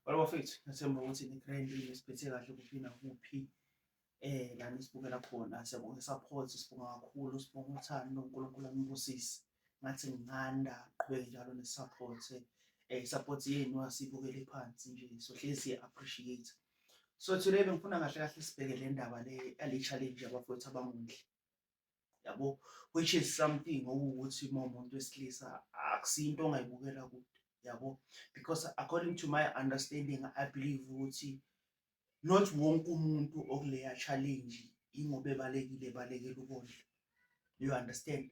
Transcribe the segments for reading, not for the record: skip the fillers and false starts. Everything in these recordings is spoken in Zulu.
Well bafethu, ngiyathemba ukuthi ni-grand, nisiphethe kahle kuphi nakuphi la nisibukela khona. Siyabonga i-support, sibonga kakhulu, sibonga uthando, uNkulunkulu anibusise. Ngathi nginganda, qhubeke njalo ne-support. I-support yenu asiyibukele phansi nje, sohlezi siyi-appreciate. So today bengifuna kahle kahle sibheke le ndaba le yale challenge yabafowethu abangondli. Yabo, which is something okuwukuthi uma umuntu wesilisa akusiyo into ongayibukela kude, yabo, because according to my understanding, I believe ukuthi not wonke umuntu okuleya challenge ingoba ebalekile ebalekela ukondla, you understand,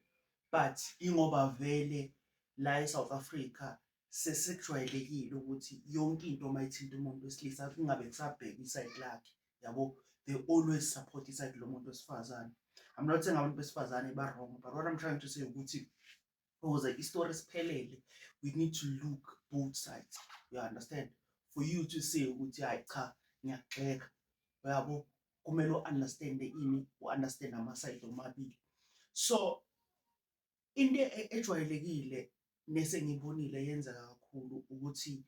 but ingoba vele la eSouth Africa sesekujwayelekile ukuthi yonke into uma ithinta umuntu wesilisa kungabe kusabheka i-side lakhe, yabo. They always support i-side lomuntu wesifazane. I'm not saying abantu besifazane ba-wrong, but what I'm trying to say ukuthi ukuze i-story siphelele, we need to look both sides, you understand? For you to say ukuthi hayi cha, ngiyakugxeka, uyabo, kumele u-understande ini, u-understand ama-side omabili. So into ejwayelekile nesengiyibonile yenzeka kakhulu ukuthi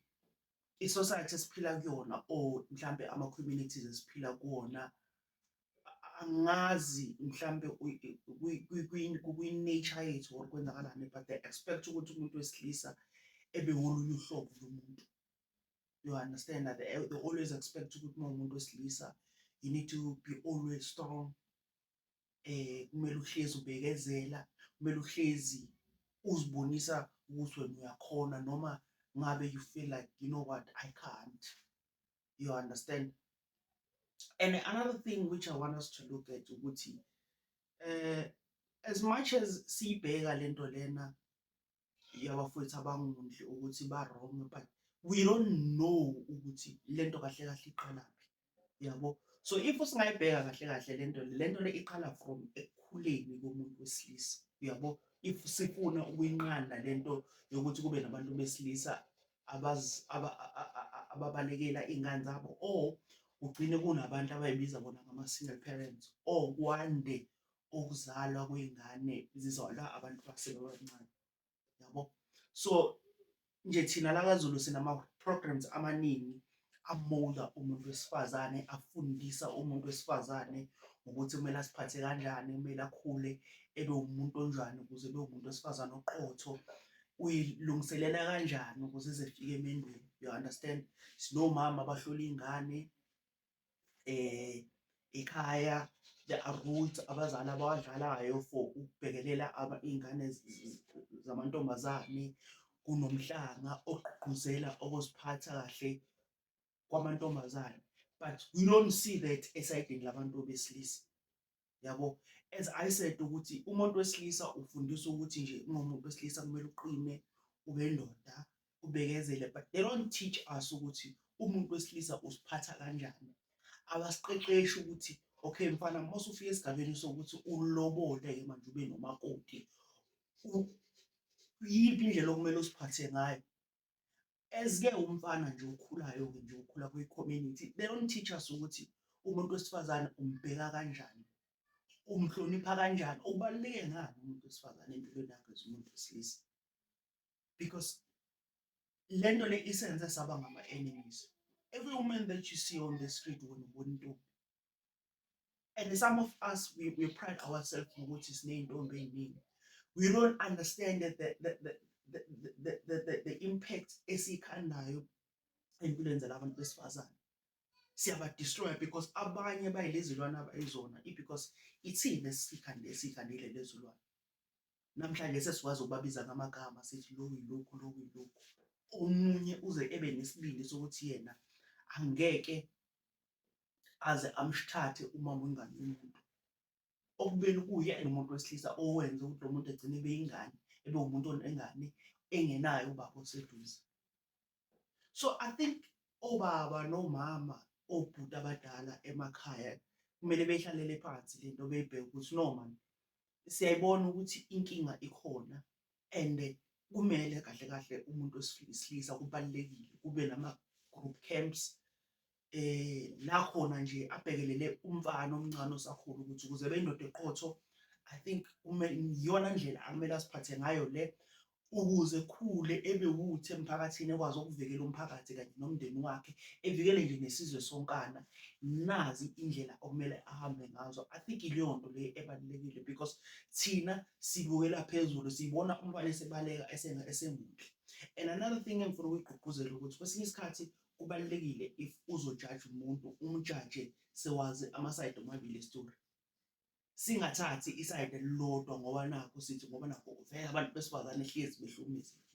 i-society esiphila kuyona or mhlambe ama-communities esiphila kuwona, angazi mhlambe kwi-nature yethu or kwenzakalani, but they expect ukuthi umuntu wesilisa ebe wolunye uhlobo lomuntu, you understand? That they always expect ukuthi uma umuntu wesilisa, you need to be always strong, kumele uhlezi ubekezela, kumele uhlezi uzibonisa ukuthi wena uyakhona noma ngabe you feel like, you know what, I can't, you understand? And another thing which I want us to look at ukuthi as much as siyibheka lento lena yabafowethu abangondli ukuthi ba-wrong, but we don't know ukuthi lento kahle kahle iqalaphi, yabo. So if singayibheka kahle kahle lento, lento le iqala from ekukhuleni komuntu wesilisa, uyabo. If sifuna ukuyinqanda lento yokuthi kube nabantu besilisa ababalekela iy'ngane zabo or ugcine kunabantu abayibiza bona ngama-single parents or kwande ukuzalwa kwey'ngane zizalwa abantu basebancane, yabo. So nje thina la kaZulu sinama-programs amaningi a-mould-a umuntu wesifazane, afundisa umuntu wesifazane ukuthi kumele aziphathe kanjani, kumele akhule ebe umuntu onjani ukuze ebe umuntu wesifazane oqotho, uyilungiselela kanjani ukuze ize ifike emendweni, you understand? Sinomama abahlola iy'ngane ekhaya, there are rules abazali abawadlalayo for ukubhekelela iy'ngane zamantombazane, kunomhlanga ogqugquzela ukuziphatha kahle kwamantombazane, but we don't see that e-side-ini labantu besilisa, yabo. As I said ukuthi umuntu wesilisa ufundiswa ukuthi nje uma umuntu wesilisa kumele uqine, ube indoda, ubekezele, but they don't teach us ukuthi umuntu wesilisa uziphatha kanjani. Abasiqeqeshi ukuthi okay mfana, uma usufika esigabeni sokuthi ulobole-ke manje ube nomakoti, yiphi indlela okumele uziphathe ngayo? As-ke umfana nje okhulayo-ke nje ukhula kwi-community, they don't teach us ukuthi umuntu wesifazane umbheka kanjani, umhlonipha kanjani, ubaluleke ngani umuntu wesifazane empilweni yakho as umuntu wesilisa, because lento le isenze saba ngama-enemies. Every woman that you see on the street, wena ubona intombi, and some of us, we pride ourselves ngokuthi siney'ntombi ey'ningi. We don't understand that the impact esiyikhandayo ey'mpilweni zalabantu besifazane. Siyaba-destroy because abanye bayilezi zilwane abayizona because ithina esiyikhandile lezi zilwane. Namhlanje sesikwazi ukubabiza ngamagama, sithi lokhu yilokhu, lokhu yilokhu. Omunye uze ebe nesibindi sokuthi yena angeke aze amshthathe umama wengane yomuntu, okubeni kuyena umuntu wesilisa owenza ukuthi lo muntu egcine ebe ingane, ebe umuntu onengane engenayo ubaba oseduze. So I think obaba nomama, obhuti abadala emakhaya kumele behlalele phansi lento, beyibheke ukuthi no man, siyayibona ukuthi inkinga ikhona and kumele kahle kahle umuntu wesilisa kubalulekile kube nama-group camps la khona nje abhekelele umfana omncane osakhula ukuthi ukuze ebe indoda eqotho. I think kumele iyona ndlela akumele asiphathe ngayo le. Ukuze ekhule ebe wuthe emphakathini ekwazi ukuvikela umphakathi kanye nomndeni wakhe, evikele nje nesizwe sonkana. Nazi indlela okumele ahambe ngazo. I think ileyo nto le ebalulekile because thina sibukela phezulu, sibona umntwana esebaleka esemuhle. And another thing engifuna ukuyigqugquzela ukuthi kwesinye isikhathi kubalulekile if uzojaja umuntu umjaje sewazi ama-side omabili e-story. Singathathi i-side elilodwa ngoba nakhu sithi ngoba nakhu vele abantu besifazane hlezi behlukumezekile.